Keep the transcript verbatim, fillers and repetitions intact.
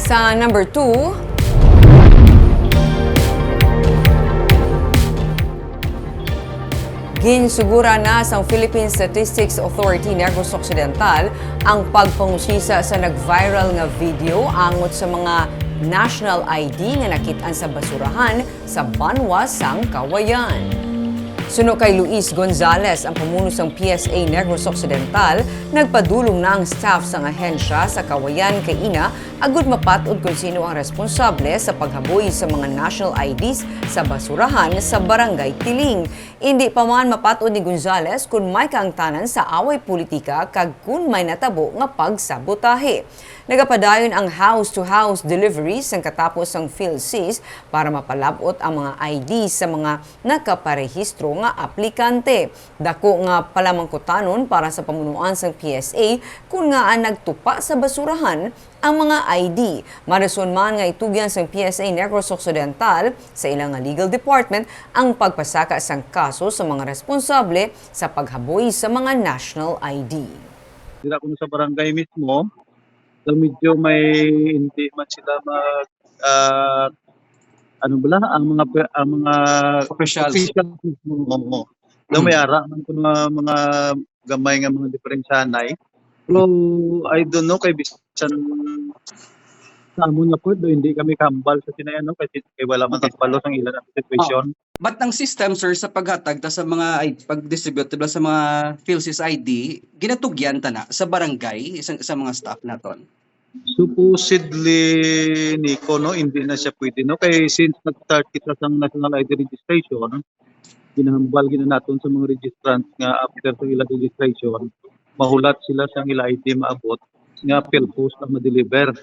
Sa number two, ginsugura na sang Philippine Statistics Authority Negros Occidental ang pagpangusisa sa nag-viral nga video angot sa mga national I D nga nakit-an sa basurahan sa banwa sang Kawayan. Suno kay Luis Gonzales, ang pamuno sang P S A Negros Occidental, nagpadulong na ang staff sang ahensya sa Kawayan kay ina agud mapat-od kon sino ang responsable sa paghaboy sa mga national I Ds sa basurahan sa Barangay Tiling. Indi pa man mapat-od ni Gonzales kon may kaangtanan sa away politika kag kon may natabo nga pagsabotahe. Nagapadayon ang house-to-house delivery sang katapos sang PhilSys para mapalab-ot ang mga I D sa mga nakaparehistro nga aplikante. Dako nga palamangkutanon para sa pamunuan sang P S A kon ngaa nagtupa sa basurahan ang mga I D. Marason man nga itugyan sang P S A Negros Occidental sa ila nga legal department ang pagpasaka sang kaso sa mga responsable sa paghaboy sa mga national I D. Dira kuno sa barangay mismo, so medyo may hindi man sila mag, ah, ano bala, ang mga pe-, ang mga Officials. Officials mismo. Oo. Daw may Hmm. ara man kuno nga mga gamay nga mga diferensyanay. Pero I don't know kay bisan sa amon nga court, do hindi kami kahambal sa sila, ano, kay, kay wala man Okay. ta kabalo sang ila nga situation. But ang system, sir, sa paghatag ta sa mga I-, pag-distribute, di ba, sa mga PhilSys I D, ginatugyan ta na sa barangay, sa, sa mga staff naton? Supposedly, Nico, no, hindi na siya pwede, no? Kay since nag-start kita sa national I D registration, ginahambal gina naton sa mga registrants nga after sa ila registration, mahulat sila sa ila I D maabot nga PhilPost ang ma-deliver.